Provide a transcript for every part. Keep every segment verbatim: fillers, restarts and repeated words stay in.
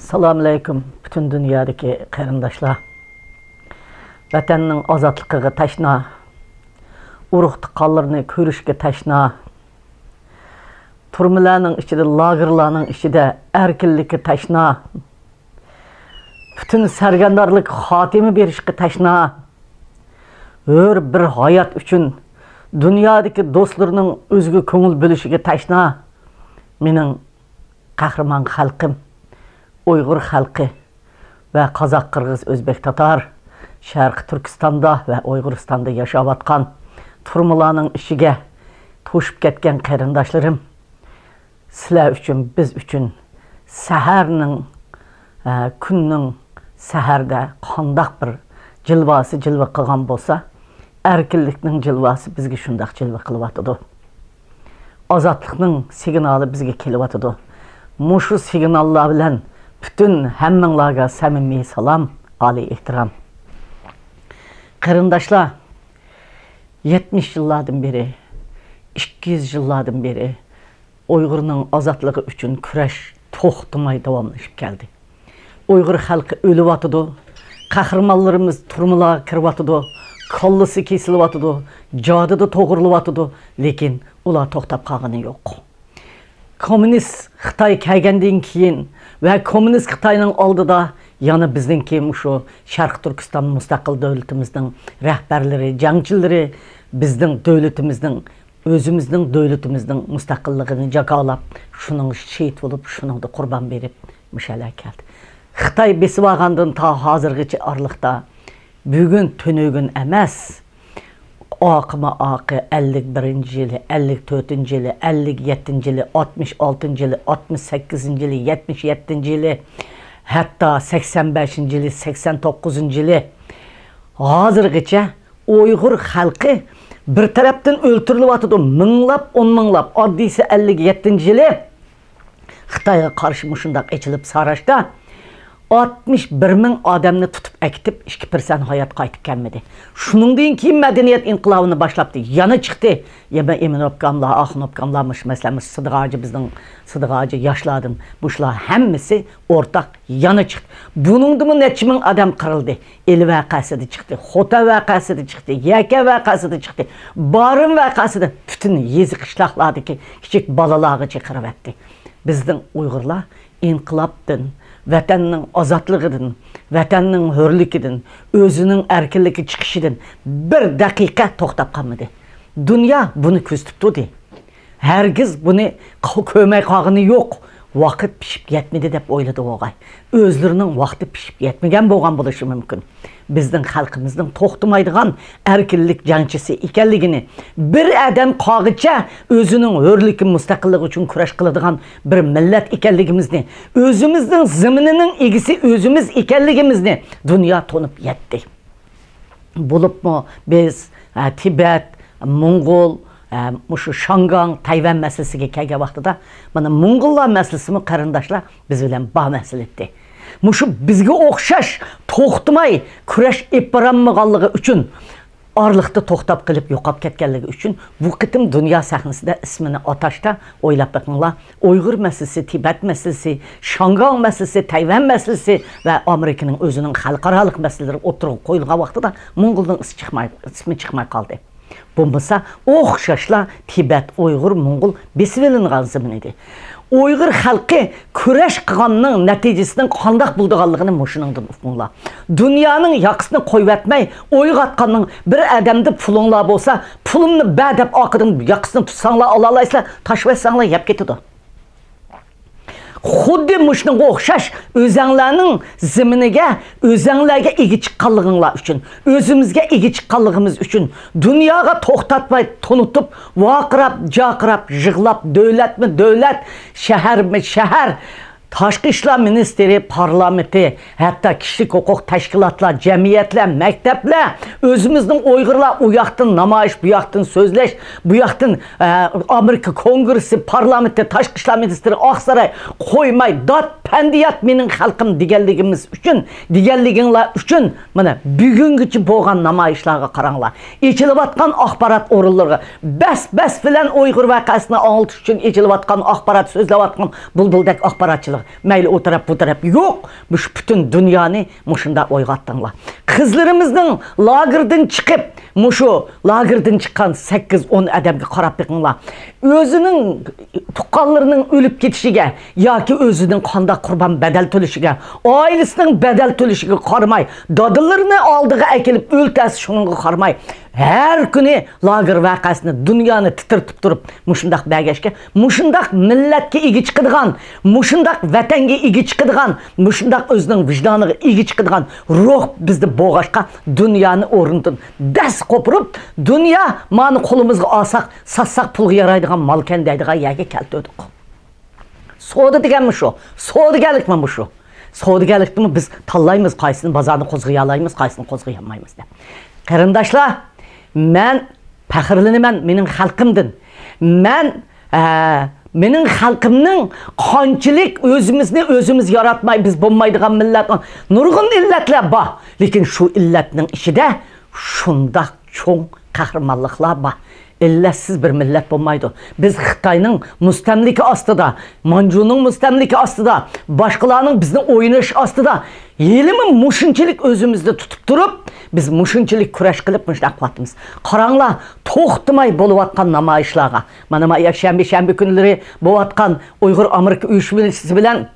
سالام ئەلەيكۇم، پۈتۈن دۇنيادىكى قېرىنداشلار. ۋەتەننىڭ ئازادلىقىغا تەشنا، ئۇرۇق-تۇغقانلىرىنى كۆرۈشكە تەشنا، تۈرمىلەرنىڭ ئىچىدە، لاگېرلارنىڭ ئىچىدە ئەركىنلىككە تەشنا، پۈتۈن سەرگەردانلىققا خاتىمە بېرىشكە تەشنا، ھۆر بىر ھايات ئۈچۈن دۇنيادىكى دوستلىرىنىڭ ئۆزىگە كۆڭۈل بۆلۈشىگە تەشنا مېنىڭ قەھرىمان خەلقىم، ئۇيغۇر خەلقى ۋە قازاق، قىرغىز، ئۆزبېك، تاتار، شەرقىي تۈركىستاندا ۋە ئۇيغۇرىستاندا ياشاۋاتقان، تۈرمىلەرنىڭ ئىچىگە توشۇپ كەتكەن قېرىنداشلىرىم، سىلەر ئۈچۈن، بىز ئۈچۈن سەھەرنىڭ، ئە، كۈننىڭ سەھەردە قانداق بىر جىلۋاسى جىلۋە قىلغان بولسا، ئەركىنلىكنىڭ جىلۋاسى بىزگە شۇنداق جىلۋە قىلىۋاتىدۇ. ئازادلىقنىڭ سىگنالى بىزگە كېلىۋاتىدۇ. مۇشۇ سىگناللار بىلەن پۈتۈن ھەممىڭلارغا سەمىمىي سالام، ئالىي ئېھتىرام. قېرىنداشلار، يەتمىش يىللاردىن بېرى، ئىككى يۈز يىللاردىن بېرى ئۇيغۇرنىڭ ئازادلىقى ئۈچۈن كۈرەش توختىماي داۋاملىشىپ كەلدى. ئۇيغۇر خەلقى ئۆلۈۋاتىدۇ، قەھرىمانلىرىمىز تۈرمىلەرگە كىرىۋاتىدۇ، كاللىسى كېسىلىۋاتىدۇ، جادىدا توغرىلىۋاتىدۇ، لېكىن ئۇلار توختاپ قالغىنى يوق. كوممۇنىست خىتاي كەلگەندىن كېيىن ۋە كوممۇنىست خىتاينىڭ ئالدىدا يەنە بىزنىڭكى مۇشۇ شەرقىي تۈركىستان مۇستەقىل دۆلىتىمىزنىڭ رەھبەرلىرى، جەڭچىلىرى بىزنىڭ دۆلىتىمىزنىڭ، ئۆزىمىزنىڭ دۆلىتىمىزنىڭ مۇستەقىللىقىنى جاكارلاپ، شۇنىڭغا شېھىت بولۇپ، شۇنىڭدا قۇربان بېرىپ، مۇشۇ يەرلەرگە كەلدى. خىتاي بېسىۋالغاندىن تا ھازىرغىچە ئارىلىقتا بۈگۈن تۈنۈگۈن ئەمەس، ئارقىمۇ ئارقا، ئەللىك بىرىنچى يىلى، ئەللىك تۆتىنچى يىلى، ئەللىك يەتتىنچى يىلى، ئاتمىش ئالتىنچى يىلى، ئاتمىش سەككىزىنچى يىلى، يەتمىش يەتتىنچى يىلى، ھەتتا سەكسەن بەشىنچى يىلى، سەكسەن توققۇزىنچى يىلى، ھازىرغىچە ئۇيغۇر خەلقى بىر تەرەپتىن ئۆلتۈرۈلۈۋاتىدۇ، مىڭلاپ، ئون مىڭلاپ، ئاددىيسى ئەللىك يەتتىنچى يىلى خىتايغا قارشى مۇشۇنداق ئېچىلىپ ساراشتا، ئاتمىش بىر مىڭ ئادەمنى تۇتۇپ ئەكېتىپ، ئىككى پىرسەنت ھايات قايتىپ كەلمىدى. شۇنىڭدىن كېيىن مەدەنىيەت ئىنقىلابىنى باشلاپتۇ. يەنە چىقتى. يەنە ئىمىن ئوبكاملار، ئاخۇن ئوبكاملار، مۇشۇ مەسىلە، مۇشۇ سىدىغاجى، بىزنىڭ سىدىغاجى ياشلاردىن. مۇشۇلار ھەممىسى ئورتاق يەنە چىقتى. بۇنىڭدىمۇ نەچچە مىڭ ئادەم قىرىلدى. ئىلى ۋەقەسىدە چىقتى، خوتەن ۋەقەسىدە چىقتى، يەكە ۋەقەسىدە چىقتى، بارىن ۋەقەسىدە پۈتۈن يېزا قىشلاقلاردىكى كىچىك بالىلارغىچە قىرىۋەتتى. بىزنىڭ ئۇيغۇرلار ئىنقىلابتىن، ۋەتەننىڭ ئازادلىقىدىن، ۋەتەننىڭ ھۆرلۈكىدىن، ئۆزىنىڭ ئەركىنلىككە چىقىشىدىن بىر دەقىقە توختاپ قالمىدى. دۇنيا بۇنى كۆزىتىپ تۇردى. ھەرگىز بۇنى ق-، كۆرمەي قالغىنى يوق. ۋاقىت پىشىپ يەتمىدى دەپ ئويلىدى بولغاي. ئۆزلىرىنىڭ ۋاقتى پىشىپ يەتمىگەن بولغان بولۇشى مۇمكىن. بىزنىڭ خەلقىمىزنىڭ توختىمايدىغان ئەركىنلىك جەڭچىسى ئىكەنلىكىنى، بىر ئادەم قالغىچە ئۆزىنىڭ ھۆرلۈكى، مۇستەقىللىقى ئۈچۈن كۈرەش قىلىدىغان بىر مىللەت ئىكەنلىكىمىزنى، ئۆزىمىزنىڭ زېمىنىنىڭ ئىگىسى ئۆزىمىز ئىكەنلىكىمىزنى دۇنيا تونۇپ يەتتى. بولۇپمۇ بىز، ئە، تىبەت، موڭغۇل، ئە، مۇشۇ شاڭگاڭ، تەيۋەن مەسىلىسىگە كەلگەن ۋاقتىدا، مانا، موڭغۇللار مەسىلىسىمۇ، قېرىنداشلار، بىز بىلەن بار مەسىلە ئىدى. مۇشۇ بىزگە ئوخشاش توختىماي كۈرەش ئېلىپ بارالمىغانلىقى ئۈچۈن، ئارىلىقتا توختاپ قېلىپ يوقاپ كەتكەنلىكى ئۈچۈن بۇ قېتىم دۇنيا سەھنىسىدە ئىسمىنى ئاتاشتا ئويلاپ بېقىڭلار. ئۇيغۇر مەسىلىسى، تىبەت مەسىلىسى، شاڭگاڭ مەسىلىسى، تەيۋەن مەسىلىسى ۋە ئامېرىكىنىڭ ئۆزىنىڭ خەلقئارالىق مەسىلىلىرى ئوتتۇرىغا قويۇلغان ۋاقتىدا موڭغۇلنىڭ ئىسى چىقماي، ئىسمى چىقماي قالدى. بولمىسا ئوخشاشلا تىبەت، ئۇيغۇر، موڭغۇل بېسىۋېلىنغان زېمىن ئىدى. ئۇيغۇر خەلقى كۈرەش قىلغاننىڭ نەتىجىسىنىڭ قانداق بولىدىغانلىقىنى مۇشۇنىڭدىن ئۇقۇڭلار. دۇنيانىڭ ياقىسىنى قويۇۋەتمەي، ئويغاتقاننىڭ بىر ئادەمدە پۇلۇڭلار بولسا، پۇلۇمنى بەر دەپ ئارقىدىن ياقىسىنى تۇتساڭلار ئالالايسىلەر، تاشلىۋەتسەڭلار يەپ كېتىدۇ. خۇددى مۇشۇنىڭغا ئوخشاش ئۆزەڭلارنىڭ زېمىنىگە، ئۆزەڭلارگە ئىگە چىققانلىقىڭلار ئۈچۈن، ئۆزىمىزگە ئىگە چىققانلىقىمىز ئۈچۈن دۇنياغا توختاتماي تونۇتۇپ، ۋارقىراپ، جارقىراپ، يىغلاپ، دۆلەتمۇ دۆلەت، شەھەرمۇ شەھەر، تاشقى ئىشلار مىنىستىرى، پارلامېنتى، ھەتتا كىشىلىك ھوقۇق تەشكىلاتلار، جەمئىيەتلەر، مەكتەپلەر، ئۆزىمىزنىڭ ئۇيغۇرلار ئۇ ياقتىن نامايىش، بۇ ياقتىن سۆزلەش، بۇ ياقتىن، ئە، ئامېرىكا كونگرېسسى، پارلامېنتى، تاشقى ئىشلار مىنىستىرى، ئاقساراي، قويماي، داد، پەندىيات مېنىڭ خەلقىم دېگەنلىكىمىز ئۈچۈن، دېگەنلىكىڭلار ئۈچۈن، مانا، بۈگۈنگىچە بولغان نامايىشلارغا قاراڭلار. ئېچىلىۋاتقان ئاخبارات ئورۇنلىرىغا، بەس، بەس بىلەن ئۇيغۇر ۋەقەسىنى ئاڭلىتىش ئۈچۈن ئېچىلىۋاتقان ئاخبارات، سۆزلەۋاتقان بۇلبۇلدەك ئاخباراتچىلىق. مەيلى ئۇ تەرەپ، بۇ تەرەپ يوق. مۇشۇ پۈتۈن دۇنيانى مۇشۇنداق ئويغاتتىڭلار. قىزلىرىمىزنىڭ لاگېردىن چىقىپ، مۇشۇ لاگېردىن چىققان سەككىز ئون ئادەمگە قاراپ بېقىڭلار. ئۆزىنىڭ تۇغقانلىرىنىڭ ئۆلۈپ كېتىشىگە ياكى ئۆزىنىڭ قانداق قۇربان بەدەل تۆلىشىگە، ئائىلىسىنىڭ بەدەل تۆلىشىگە قارىماي، دادىلىرىنى ئالدىغا ئەكېلىپ ئۆلتەرسە، شۇنىڭغا قارىماي، ھەر كۈنى لاگېر ۋەقەسىنى، دۇنيانى تىترىتىپ تۇرۇپ، مۇشۇنداق بەرگەچكە، مۇشۇنداق مىللەتكە ئىگە چىقىدىغان، مۇشۇنداق ۋەتەنگە ئىگە چىقىدىغان، مۇشۇنداق ئۆزىنىڭ ۋىجدانىغا ئىگە چىقىدىغان روھ بىزدە بولغاچقا، دۇنيانى ئورنىدىن دەس قوپۇرۇپ، دۇنيا مانى قولىمىزغا ئالساق، ساتساق پۇلغا يارايدىغان مالكەن دەيدىغان يەرگە كەلتۈردۇق. سودا دېگەنمۇ شۇ. سودىگەرلىكمۇ مۇشۇ. سودىگەرلىكتىمۇ بىز تاللايمىز، قايسىنى بازارنى قوزغىيالايمىز، قايسىنى قوزغىيالمايمىز دەپ. قېرىنداشلار، مەن پەخىرلىنىمەن مېنىڭ خەلقىمدىن. مەن، ئە، مېنىڭ خەلقىمنىڭ قانچىلىك ئۆزىمىزنى ئۆزىمىز ياراتماي، بىز بولمايدىغان مىللەت، نۇرغۇن ئىللەتلەر بار. لېكىن شۇ ئىللەتنىڭ ئىچىدە شۇنداق چوڭ قەھرىمانلىقلار بار. ئىللەتسىز بىر مىللەت بولمايدۇ. بىز خىتاينىڭ مۇستەملىكە ئاستىدا، مانجۇنىڭ مۇستەملىكە ئاستىدا، باشقىلارنىڭ بىزنى ئويناش ئاستىدا، ھېلىمۇ مۇشۇنچىلىك ئۆزىمىزنى تۇتۇپ تۇرۇپ، بىز مۇشۇنچىلىك كۈرەش قىلىپ مۇشۇنداق قىلىۋاتىمىز. قاراڭلار، توختىماي بولۇۋاتقان نامايىشلارغا. مانا، ما يەكشەنبە، شەنبە كۈنلىرى بولۇۋاتقان ئۇيغۇر ئامېرىكا ئۇيۇشمىسى بىلەن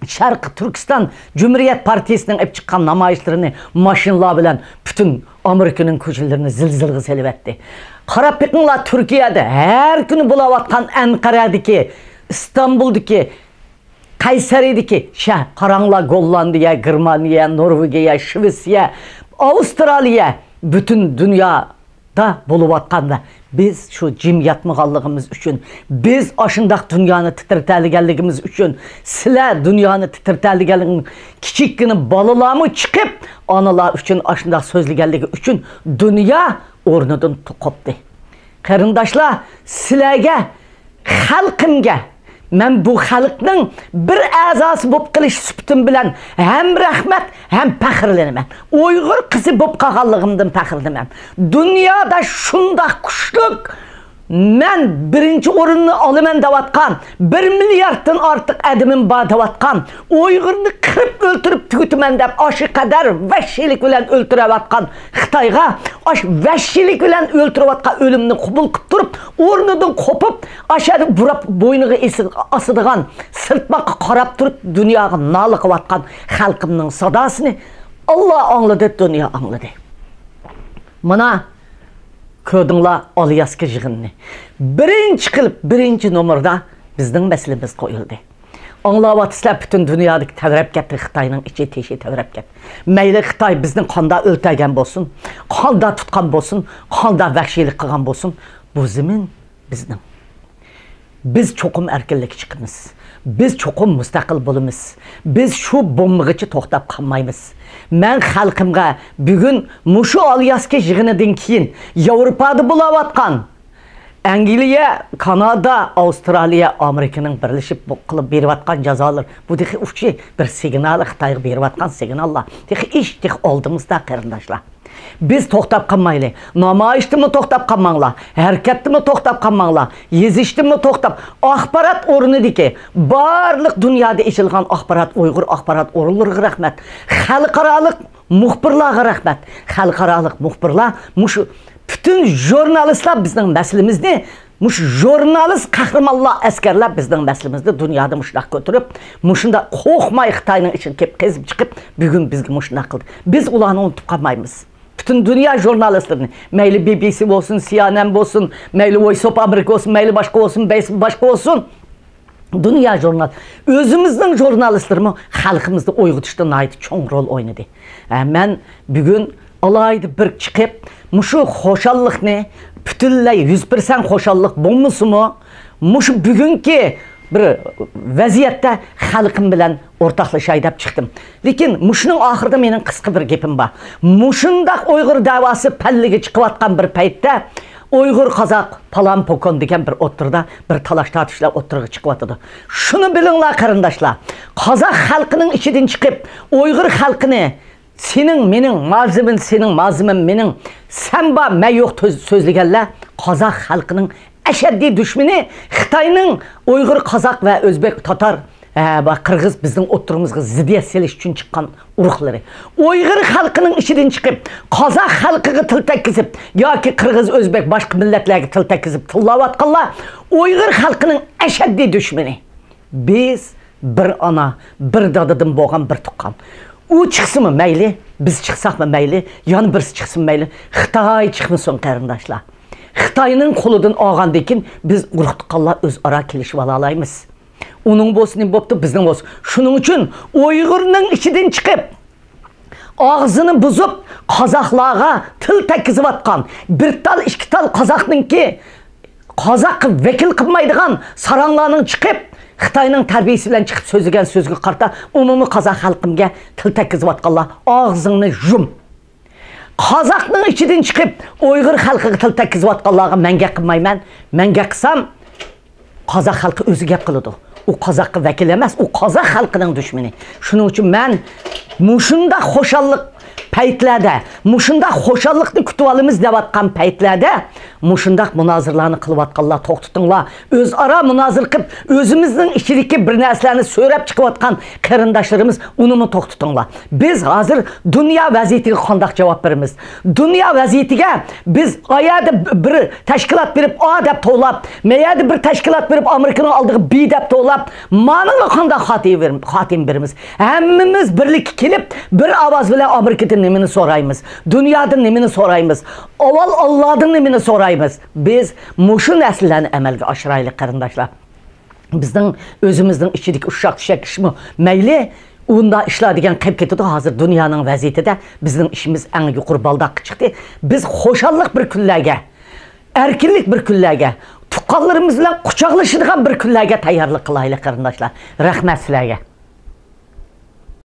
شەرقىي تۈركىستان جۇمھۇرىيەت پارتىيىسىنىڭ ئېلىپ چىققان نامايىشلىرىنى ماشىنىلار بىلەن پۈتۈن ئامېرىكىنىڭ كوچىلىرىنى زىلزىلىغا سېلىۋەتتى. قاراپ بېقىڭلار، تۈركىيەدە ھەر كۈنى بولاۋاتقان، ئەنقەرەدىكى، ئىستانبۇلدىكى، قەيسەرىدىكى شەھەر، قاراڭلار، گوللاندىيە، گېرمانىيە، نورۋېگىيە، شىۋېتسىيە، ئاۋسترالىيە، پۈتۈن دۇنيا دا بولۇۋاتقاندا، بىز شۇ جىم ياتمىغانلىقىمىز ئۈچۈن، بىز ئاشۇنداق دۇنيانى تىترىتەلىگەنلىكىمىز ئۈچۈن، سىلەر دۇنيانى تىترىتەلىگەنلىكىڭ، كىچىككىنە بالىلارمۇ چىقىپ، ئانىلار ئۈچۈن ئاشۇنداق سۆزلىگەنلىكى ئۈچۈن دۇنيا ئورنىدىن قوپتى. قېرىنداشلار، سىلەرگە، خەلقىمگە، مەن بۇ خەلقنىڭ بىر ئەزاسى بولۇپ قېلىش سۈپىتىم بىلەن ھەم رەھمەت، ھەم پەخىرلىنىمەن. ئۇيغۇر قىزى بولۇپ قالغانلىقىمدىن پەخىرلىنىمەن. دۇنيادا شۇنداق كۈچلۈك، مەن بىرىنچى ئورۇننى ئالىمەن دەۋاتقان، بىر مىلياردتىن ئارتۇق ئادىمىم بار دەۋاتقان، ئۇيغۇرنى قىرىپ ئۆلتۈرۈپ تۈگىتىمەن دەپ، ئاشۇ قەدەر ۋەھشىيلىك بىلەن ئۆلتۈرۈۋاتقان خىتايغا، ئاشۇ ۋەھشىيلىك بىلەن ئۆلتۈرۈۋاتقان ئۆلۈمنى قوبۇل قىلىپ تۇرۇپ، ئورنىدىن قوپۇپ، ئاشۇ يەردە بۇراپ بوينىغا ئېسىغ-، ئاسىدىغان، سىرتماققا قاراپ تۇرۇپ، دۇنياغا نالە قىلىۋاتقان خەلقىمنىڭ ساداسىنى ئاللا ئاڭلىدى، دۇنيا ئاڭلىدى. مانا، كۆردۈڭلار ئالياسكا يىغىنىنى. بىرىنچى قىلىپ، بىرىنچى نومۇردا بىزنىڭ مەسىلىمىز قويۇلدى. ئاڭلاۋاتىسىلەر، پۈتۈن دۇنيادىكى تەۋرەپ كەتتى، خىتاينىڭ ئىچى تېشى تەۋرەپ كەتتى. مەيلى خىتاي بىزنى قاندا ئۆلتۈرگەن بولسۇن، قاندا تۇتقان بولسۇن، قاندا ۋەھشىيلىك قىلغان بولسۇن، بۇ زېمىن بىزنىڭ. بىز چوقۇم ئەركىنلىككە چىقىمىز. بىز چوقۇم مۇستەقىل بولىمىز. بىز شۇ بومبىغىچە توختاپ قالمايمىز. مەن خەلقىمگە بۈگۈن مۇشۇ ئالياسكا يىغىنىدىن كېيىن ياۋروپادا بولاۋاتقان ئەنگلىيە، كانادا، ئاۋسترالىيە، ئامېرىكىنىڭ بىرلىشىپ بۇ قىلىپ بېرىۋاتقان جازالىرى، بۇ تېخى ئۇچى بىر سىگنال، خىتايغا بېرىۋاتقان سىگناللار. تېخى ئىش، تېخى ئالدىمىزدا، قېرىنداشلار. بىز توختاپ قالمايلى. نامايىشتىمۇ توختاپ قالماڭلار. ھەرىكەتتىمۇ توختاپ قالماڭلار. يېزىشتىمۇ توختاپ. ئاخبارات ئورنىدىكى بارلىق دۇنيادا ئېچىلغان ئاخبارات، ئۇيغۇر ئاخبارات ئورۇنلىرىغا رەھمەت. خەلقئارالىق مۇخبىرلارغا رەھمەت. خەلقئارالىق مۇخبىرلار، مۇشۇ پۈتۈن ژۇرنالىستلار بىزنىڭ مەسىلىمىزنى، مۇشۇ ژۇرنالىست قەھرىمانلار، ئەسكەرلەر بىزنىڭ مەسىلىمىزنى دۇنيادا مۇشۇنداق كۆتۈرۈپ، مۇشۇنداق قورقماي خىتاينىڭ ئىچىگە كېلىپ قېزىپ چىقىپ، بۈگۈن بىزگە مۇشۇنداق قىلدى. بىز ئۇلارنى ئۇنتۇپ قالمايمىز. پۈتۈن دۇنيا ژۇرنالىستلىرىنى، مەيلى بى بى سى بولسۇن، سى ئېن ئېن بولسۇن، مەيلى ۋويس ئوف ئامېرىكا بولسۇن، مەيلى باشقا بولسۇن، بەيس-، باشقا بولسۇن. دۇنيا ژۇرنال-، ئۆزىمىزنىڭ ژۇرنالىستلىرىمۇ خەلقىمىزنى ئويغىتىشتا ناھايىتى چوڭ رول ئوينىدى. ھە، مەن بۈگۈن ئالاھىدە بىر چىقىپ، مۇشۇ خۇشاللىقنى پۈتۈنلەي يۈز پىرسەنت خۇشاللىق بولمىسىمۇ، مۇشۇ بۈگۈنكى بىر ۋەزىيەتتە خەلقىم بىلەن ئورتاقلىشاي دەپ چىقتىم. لېكىن مۇشۇنىڭ ئاخىرىدا مېنىڭ قىسقا بىر گېپىم بار. مۇشۇنداق ئۇيغۇر دەۋاسى پەللىگە چىقىۋاتقان بىر پەيتتە، ئۇيغۇر، قازاق، پالان، پوكون دېگەن بىر ئوتتۇرىدا بىر تالاش-تارتىشلار ئوتتۇرىغا چىقىۋاتىدۇ. شۇنى بىلىڭلار، قېرىنداشلار، قازاق خەلقىنىڭ ئىچىدىن چىقىپ، ئۇيغۇر خەلقىنى سېنىڭ، مېنىڭ، مازىمىن سېنىڭ، مازىمىن مېنىڭ، سەن بار، مەن يوق تۆز-، سۆزلىگەنلەر قازاق خەلقىنىڭ ئەشەددىي دۈشمىنى، خىتاينىڭ ئۇيغۇر، قازاق ۋە ئۆزبېك، تاتار ھە، بۇ قىرغىز بىزنىڭ ئوتتۇرىمىزغا زىددىيەت سېلىش ئۈچۈن چىققان ئۇرۇقلىرى. ئۇيغۇر خەلقىنىڭ ئىچىدىن چىقىپ، قازاق خەلقىگە تىل تەگكۈزۈپ ياكى قىرغىز، ئۆزبەك، باشقا مىللەتلەرگە تىل تەگكۈزۈپ تىللاۋاتقانلار ئۇيغۇر خەلقىنىڭ ئەشەددىي دۈشمىنى. بىز بىر ئانا، بىر دادىدىن بولغان بىر تۇغقان. ئۇ چىقسىمۇ مەيلى، بىز چىقساقمۇ مەيلى، يەنە بىرسى چىقسىمۇ مەيلى، خىتاي چىقمىسۇن، قېرىنداشلار. خىتاينىڭ قولىدىن ئالغاندىن كېيىن بىز ئۇرۇق تۇغقانلار ئۆزئارا كېلىشىۋالالايمىز. ئۇنىڭ بولسا نېمە بوپتۇ، بىزنىڭ بولسا. شۇنىڭ ئۈچۈن ئۇيغۇرنىڭ ئىچىدىن چىقىپ، ئاغزىنى بۇزۇپ، قازاقلارغا تىل تەگكۈزۈۋاتقان، بىر تال، ئىككى تال قازاقنىڭكى، قازاققا ۋەكىل قىلمايدىغان ساراڭلارنىڭ چىقىپ، خىتاينىڭ تەربىيىسى بىلەن چىقىپ سۆزلىگەن سۆزىگە قارىتا، ئومۇمىي قازاق خەلقىمگە تىل تەگكۈزۈۋاتقانلار، ئاغزىڭنى يۇم. قازاقنىڭ ئىچىدىن چىقىپ، ئۇيغۇر خەلقىگە تىل تەگكۈزۈۋاتقانلارغا مەن گەپ قىلمايمەن. مەن گەپ قىلسام، قازاق خەلقى ئۆزى گەپ قىلىدۇ. ئۇ قازاققا ۋەكىل ئەمەس، ئۇ قازاق خەلقىنىڭ دۈشمىنى. شۇنىڭ ئۈچۈن مەن مۇشۇنداق خۇشاللىق پەيتلەردە، مۇشۇنداق خۇشاللىقنى كۈتۈۋالىمىز دەۋاتقان پەيتلەردە مۇشۇنداق مۇنازىرىلارنى قىلىۋاتقانلار توختىتىڭلار. ئۆزئارا مۇنازىرە قىلىپ، ئۆزىمىزنىڭ ئىچىدىكى بىر نەرسىلەرنى سۆرەپ چىقىۋاتقان قېرىنداشلىرىمىز، ئۇنىمۇ توختىتىڭلار. بىز ھازىر دۇنيا ۋەزىيىتىگە قانداق جاۋاب بېرىمىز؟ دۇنيا ۋەزىيىتىگە بىز ئايەردە بىر تەشكىلات بېرىپ ئا دەپ توۋلاپ، مەيەردە بىر تەشكىلات بېرىپ ئامېرىكىنىڭ ئالدىغا بى دەپ توۋلاپ، مانىڭغا قانداق خاتىمە بېرىم-، خاتىمە بېرىمىز؟ ھەممىمىز بىرلىككە كېلىپ، بىر ئاۋاز بىلەن ئامېرىكىدىن نېمىنى سورايمىز؟ دۇنيادىن نېمىنى سورايمىز؟ ئاۋۋال ئاللادىن نېمىنى سورايمىز؟ بىز مۇشۇ نەرسىلەرنى ئەمەلگە ئاشۇرايلى، قېرىنداشلار. بىزنىڭ ئۆزىمىزنىڭ ئىچىدىكى ئۇششاق-چۈششەك ئىشمۇ مەيلى، ئۇنداق ئىشلار دېگەن قېلىپ كېتىدۇ. ھازىر دۇنيانىڭ ۋەزىيىتىدە بىزنىڭ ئىشىمىز ئەڭ يۇقىرى بالداققا چىقتى. بىز خۇشاللىق بىر كۈنلەرگە، ئەركىنلىك بىر كۈنلەرگە، تۇغقانلىرىمىز بىلەن قۇچاقلىشىدىغان بىر كۈنلەرگە تەييارلىق قىلايلى، قېرىنداشلار. رەھمەت سىلەرگە.